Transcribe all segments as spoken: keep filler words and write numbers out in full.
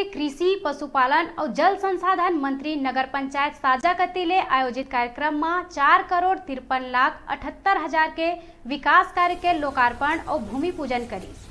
कृषि, पशुपालन अउ जल संसाधन मंत्री नगर पंचायत साजा कति ले आयोजित कार्यक्रम म चार करोड़ तिरपन लाख अठहत्तर हजार के विकास कार्य के लोकार्पण अउ भूमि पूजन करिस।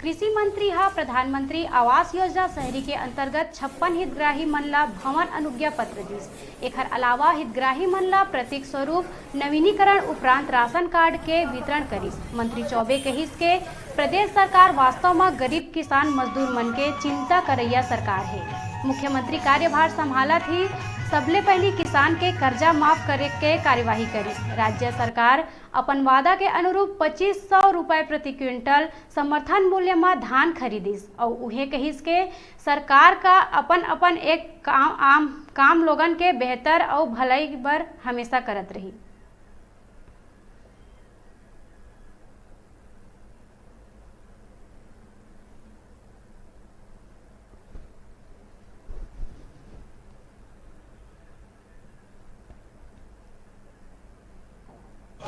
कृषि मंत्री ह प्रधानमंत्री आवास योजना शहरी के अंतर्गत छप्पन हितग्राही मन ल भवन अनुज्ञा पत्र दिस। एखर अलावा हितग्राही मन ल प्रतीक स्वरूप नवीनीकरण उपरांत राशन कार्ड के वितरण करिस। मंत्री चौबे कहिस के प्रदेश सरकार वास्तव म गरीब किसान मजदूर मन के चिंता करइया सरकार हे। मुख्यमंत्री कार्यभार संभालत ही सबले पहिली किसान के कर्जा माफ करे के कार्यवाही करिस। राज्य सरकार अपन वादा के अनुरूप पच्चीस सौ रुपए प्रति क्विंटल समर्थन मूल्य म धान खरीदिस अउ उहे कहिस के सरकार का अपन अपन एक काम, आम काम लोगन के बेहतर अउ भलई बर हमेशा करत रही।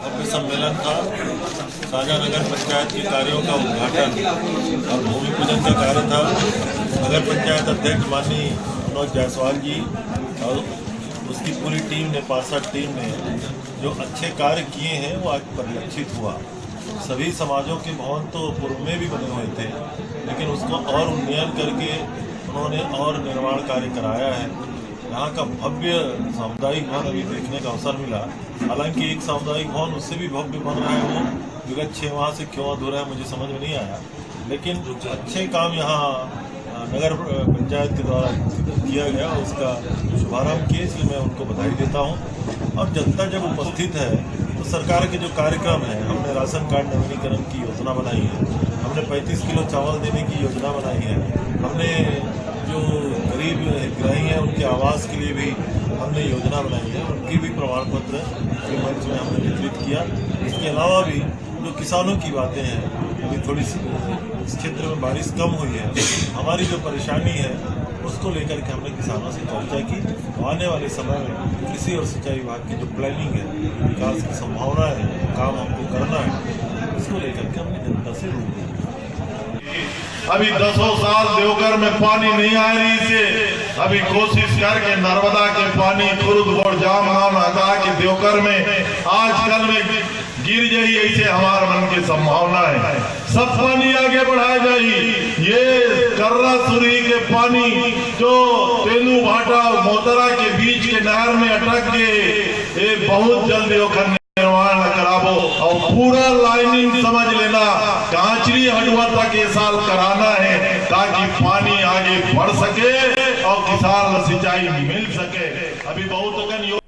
भव्य सम्मेलन था। साजा नगर पंचायत के कार्यों का उद्घाटन और भूमि पूजन का कार्य था। नगर पंचायत अध्यक्ष माननीय मनोज जायसवाल जी और उसकी पूरी टीम ने, पार्षद टीम ने जो अच्छे कार्य किए हैं, वो आज परिलक्षित हुआ। सभी समाजों के भवन तो पूर्व में भी बने हुए थे, लेकिन उसको और उन्नयन करके उन्होंने और निर्माण कार्य कराया है। यहाँ का भव्य सामुदायिक भवन अभी देखने का अवसर मिला। हालांकि एक सामुदायिक भवन उससे भी भव्य बन रहा है, वो विगत छः माह से क्यों अधूरा है, मुझे समझ में नहीं आया। लेकिन जो अच्छे काम यहाँ, अ, नगर, अ, पंचायत के द्वारा किया गया, उसका शुभारंभ किए, इसलिए मैं उनको बधाई देता हूँ। और जनता जब उपस्थित है, तो सरकार के जो कार्यक्रम है, हमने राशन कार्ड नवीनीकरण की योजना बनाई है, हमने पैंतीस किलो चावल देने की योजना बनाई है, हमने जो गरीब हितग्राही हैं, उनके आवास के लिए भी हमने योजना बनाई है, उनकी भी प्रमाण पत्र के मंच में हमने वितरित किया। इसके अलावा भी जो किसानों की बातें हैं, अभी थोड़ी सी इस क्षेत्र में बारिश कम हुई है, हमारी जो परेशानी है, उसको लेकर के हमने किसानों से चर्चा की। आने वाले समय में कृषि और सिंचाई विभाग की जो प्लानिंग है, विकास की संभावना है, काम हमको करना है, उसको लेकर के हमने जनता से रूबरू हुए। अभी दसों साल देवघर में पानी नहीं आ रही से अभी कोशिश करके नर्मदा के पानी खुर्द और जामगांव नहका के देवघर में आजकल में गिर जाई, ऐसे हमार मन के संभावना है। सब पानी आगे बढ़ाए जाई। ये कर्रा सुरही के पानी जो तेंदू भाटा और मोतरा के बीच के नहर में अटक के ये बहुत जल्द ओखर निर्माण कराबो और पूरा लाइनिंग समझ लेना, कांचरी हडुआ तक ये साल कराना है, ताकि पानी आगे बढ़ सके और किसान ला सिंचाई मिल सके। अभी बहुत अकन यो-